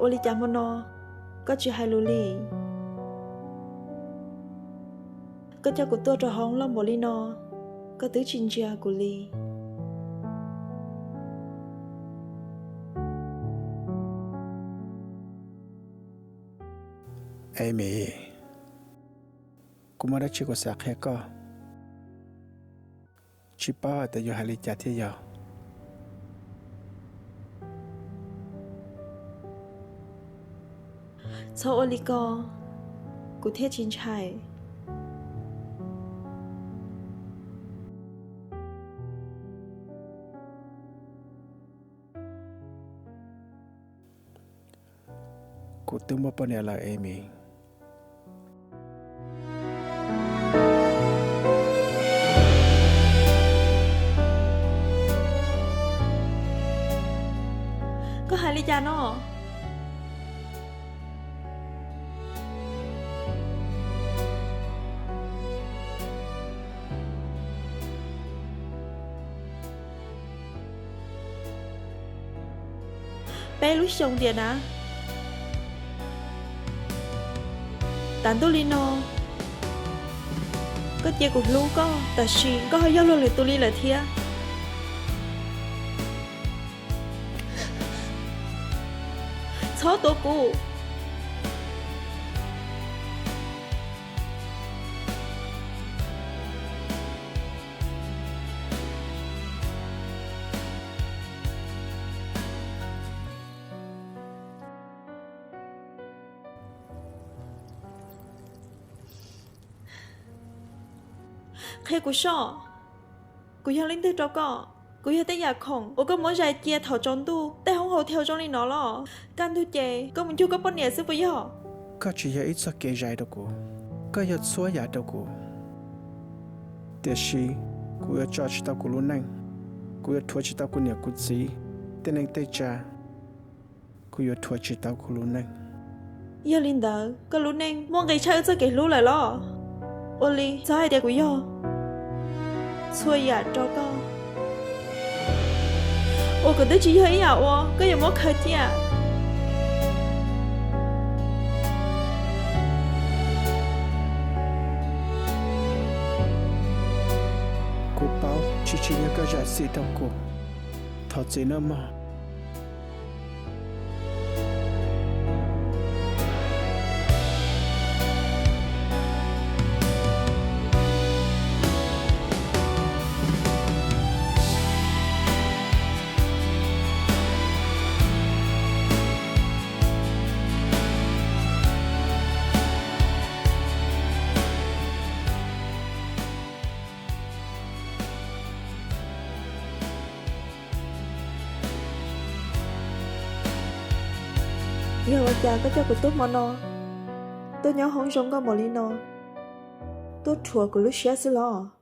Ua li cas hmo no koj tsis hais lus li? Koj coj kuv tuaj rau hauv loj npaum li no, koj twb tsis ntsia kuv li. Amy, kuv muaj dab tsi kuv xav qhia koj. Tsis paub hais tias yuav hais li cas thiaj yog. Txhob ua li ko, kuv thiaj tsis ntshai. Kuv twb muaj poj niam lawm, Amy. Koj hais li cas no? Peb lub xyoos tiam na. Tam ntuj li no, koj cia kuv hlub koj, tab sis koj ho yog luag lwm tus li lawm thiab. Txhob tuav kuv. Qhia kuv soj, kuv yog leej twg rau koj? Kuv yog tej yam khoom uas koj muab zais cia thaum tsaus ntuj tej hoob hau thiau zoo li no los? Kaj ntug ces koj mus ncuag koj poj niam xwb puas yog? Koj tsis yog ib txoj kev zais rau kuv, koj yog txhua yam rau kuv. Tiam sis kuv yuav tso tsis tau kuv lub neej, kuv yuav rhuav tsis tau kuv niam kuv txiv tej neej tej tsa, kuv yuav rhuav tsis tau kuv lub neej. Yog li ntawd koj lub neej muaj nqis tshaj wb txoj kev hlub lawm los? Ua li txhob hais tias kuv yog txhua yam rau koj, uas kuv twb tsis yog ib yam uas koj yuav muab khaws cia. Kuv paub tsis tsim nyog koj zam txim rau kuv. Thov txim nawb mog. Yog ua cas koj coj kuv tuaj hmo no, tuaj nyob hoob zoo nkauj npaum li no, tuaj rhuav kuv lub siab xwb los?